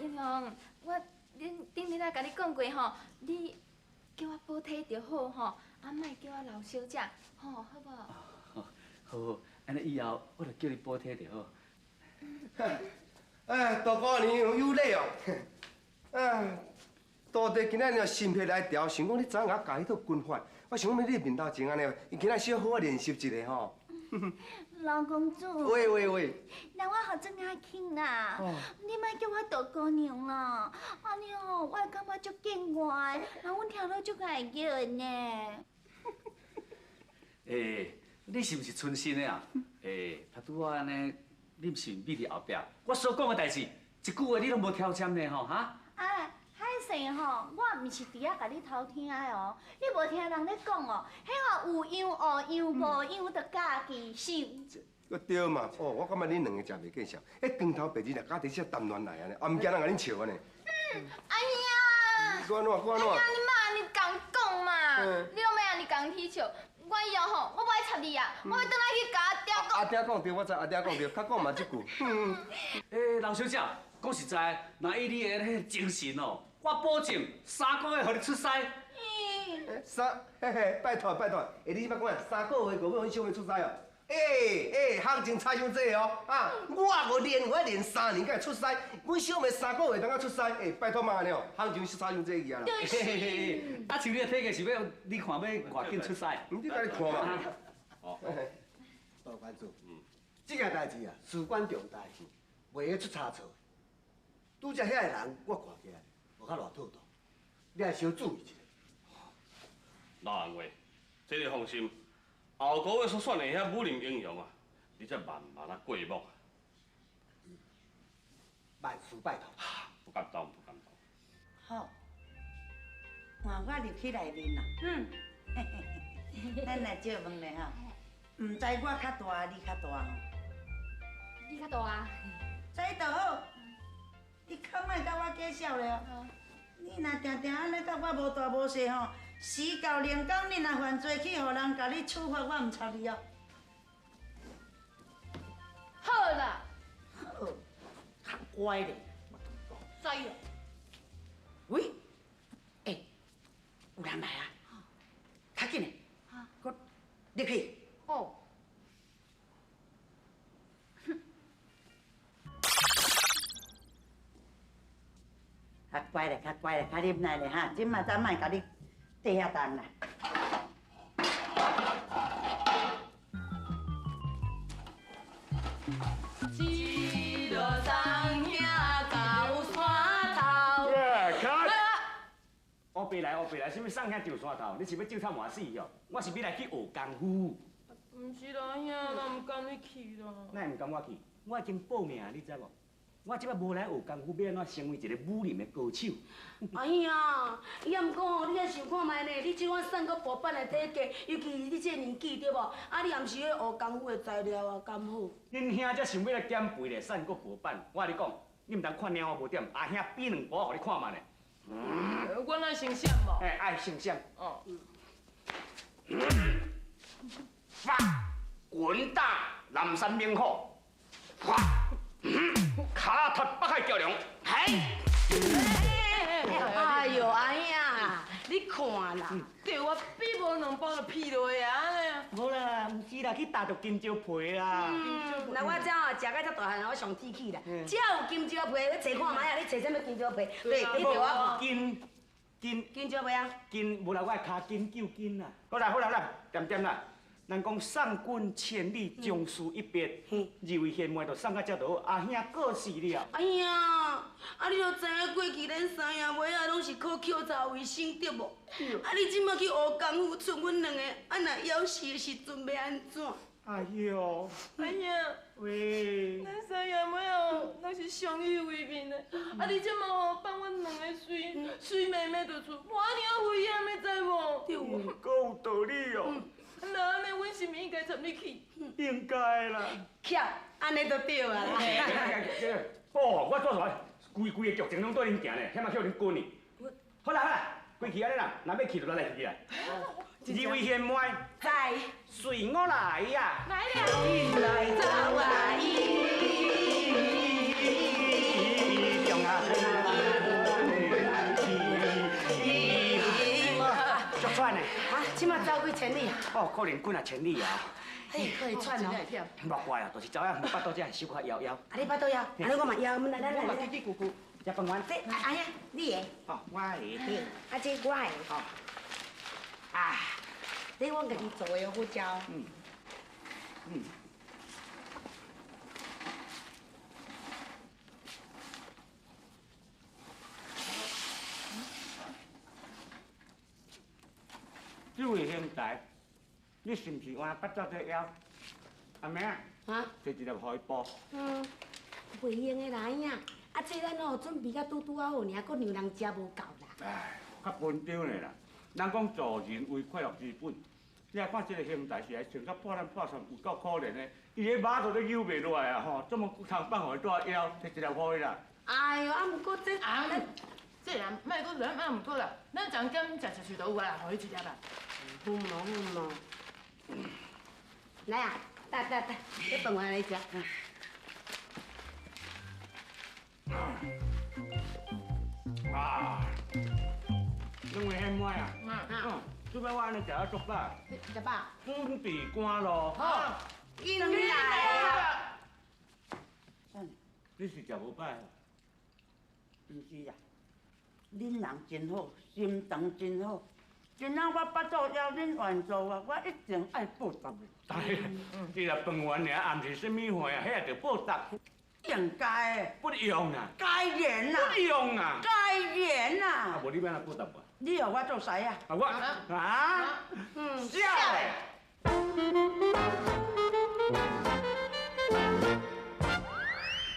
英雄，我顶顶日仔共你讲过吼，你叫我宝体就好吼，啊，莫叫我老小姐，吼，好无？好，好，按呢以后我就叫你宝体就好。哎，大姑娘有礼哦。哎，徒弟今仔日心血来潮，想讲你昨昏共我教彼套拳法，我想讲你面头前按呢，伊今仔小好好练习一下吼。老公主。喂喂喂。那我好正爱听啦，你莫叫我大姑娘啦，按呢哦，我会感觉足见外，人阮听了足碍叫的呢。欸，你是毋是存心的啊？欸，他拄仔按呢，你毋是秘伫后壁，我所讲的代志，一句话你拢无挑针呢吼，哈？哎，歹势吼，我毋是伫遐共你偷听的哦，你无听人咧讲哦，彼吼有样学样，无样就家己想。对嘛，哦，我感觉恁两个真袂见笑，彼光头白日若家己说谈恋爱按呢，也毋惊人共恁笑按呢。哎呀！搁按怎？搁按怎？哎呀，你莫按呢仝讲嘛，你拢欲按呢仝起笑。我以后吼，我无爱插你啊，我欲转来去共阿嗲讲。阿嗲讲对，我知阿嗲讲对，较讲嘛这句。欸，老小姐，讲实在，若以你的彼个精神哦，我保证3个月予你出师。三，嘿嘿，拜托拜托，欸，你这摆讲啊，3个月就欲阮小妹出师哦？欸欸，行情差伤济哦，啊，我无练，我练3年才会出师，阮小妹3个月通啊出师，欸，拜托莫按呢哦，行情差伤济去啊啦。啊，像你的体格是欲，你看欲偌紧出师？你家己看嘛。哦，杜关主，这件代志啊，事关重大，袂用出差错。拄才遐个人，我看起来无较偌妥当，你爱小注意一下。老红话，这你放心。后个月所选的遐武林英雄啊，你才慢慢仔过目。万事拜托。不敢当，不敢当。好，换我入去内面啦。嗯。咱来借问咧吼，毋知我较大，你较大吼？你较大啊。知就好。你较莫佮我计较咧哦。你若定定按呢佮我无大无细吼，时到灵工，你若犯罪去，予人共你处罚，我毋插你哦。好啦。好，较乖咧。知啦。喂，欸，有人来啊！较紧嘞，阁入去。哦。较乖咧，较乖咧，较忍耐咧哈！这摆才莫共你缀遐重啦。一路送兄到山头。卡。乌白来乌白来，啥物送兄上山头？你是欲咒惨换死哦？我是欲来去学功夫。毋是啦，兄，咱毋甘你去啦。哪会毋甘我去？我已经报名，你知无？我这摆无来学功夫，欲按怎成为一个武林的高手？哎呀，也毋过吼，你爱想看觅呢？你这款瘦阁薄板的体格，尤其是你这个年纪对无？啊，你也毋是咧学功夫的材料啊，敢好？恁兄才想欲来减肥咧，瘦阁薄板。我共你讲，你毋通看猫仔无点，阿兄比两步予你看觅咧。阮爱先闪无？嘿，爱先闪。哦。发，滚打南山猛虎，发。卡踢北海蛟龙，嘿！哎呦，阿兄，你看啦，对我比无两步就屁落啊，按呢。无啦，毋是啦，去踏著金蕉皮啦。那我这哦，食到遮大汉，我上铁齿啦。只要有金蕉皮，你揣看觅啊，你揣啥物金蕉皮？对，你对我金金金蕉皮啊？金，无啦，我的跤筋救筋啦。好啦好啦好啦，恬恬啦。人讲送君千里，终须一别。二位贤妹就送到遮就好，阿兄过世了。哎呀，啊你就知影过去咱三爷尾仔拢是靠扣查为生，对无？啊你这马去学功夫，賰阮两个，啊若枵死的时阵欲按怎？哎哟，哎呀，喂，咱三爷尾哦，拢是相依为命的。啊你这马哦，放阮两个媠媠妹妹伫厝，无遐尔仔危险的，知无？对无？阁有道理哦。那按呢，阮是毋应该插你去？应该啦。巧，按呢就对啊啦。哦，我做啥？规规个剧情拢对恁行咧，遐嘛叫恁滚去。好啦好啦，归去安尼啦，若欲去就来来去来。二位贤妹，在，随我来呀！来了，进来走啊伊。中啊！足喘的。啊，这马走几千里啊？哦，可能几若千里啊。哎，可会喘哦。莫怪啊，就是走啊，腹肚这小可枵枵。啊，你腹肚枵，按呢我嘛枵，来来来来。叽叽咕咕，食饭丸。这阿兄，你的。哦，我的。啊，这我的。哦。啊。这阮家己做的，好食哦。嗯。嗯。这位兄弟，你是毋是换腹肚这枵？阿妹啊，摕一粒予伊补。嗯，袂用的啦，兄。啊，这咱哦准备甲拄拄仔好尔，阁让人食无够啦。唉，较紧张咧啦。人讲助人为快乐之本，你来看这个兄弟是来穿甲破烂破衫，有够可怜的。伊个肉都咧扭袂落来啊吼，怎么通放予伊带枵？摕一粒予伊啦。哎哟，啊，毋过这啊，这人莫阁乱啊，毋过啦，咱昨减食食喙就有啊啦，予伊一粒啦。好嘛好嘛。来啊，来来来，这饭丸来食。啊，两位兄妹啊，嗯，这摆我按呢食啊足饱，食饱，准备赶路。好，紧来啊！你是食无饱？毋是啦，恁人真好，心肠真好。今仔我腹肚枵，恁愿助我，我一定爱报答的。对，这粒饭丸尔，也毋是啥物货啊，彼也著报答。应该的。不用啊。该然啦。不用啊。该然啦。啊，无你欲按怎报答我？你予我做师啊？啊我啊？嗯。痟的。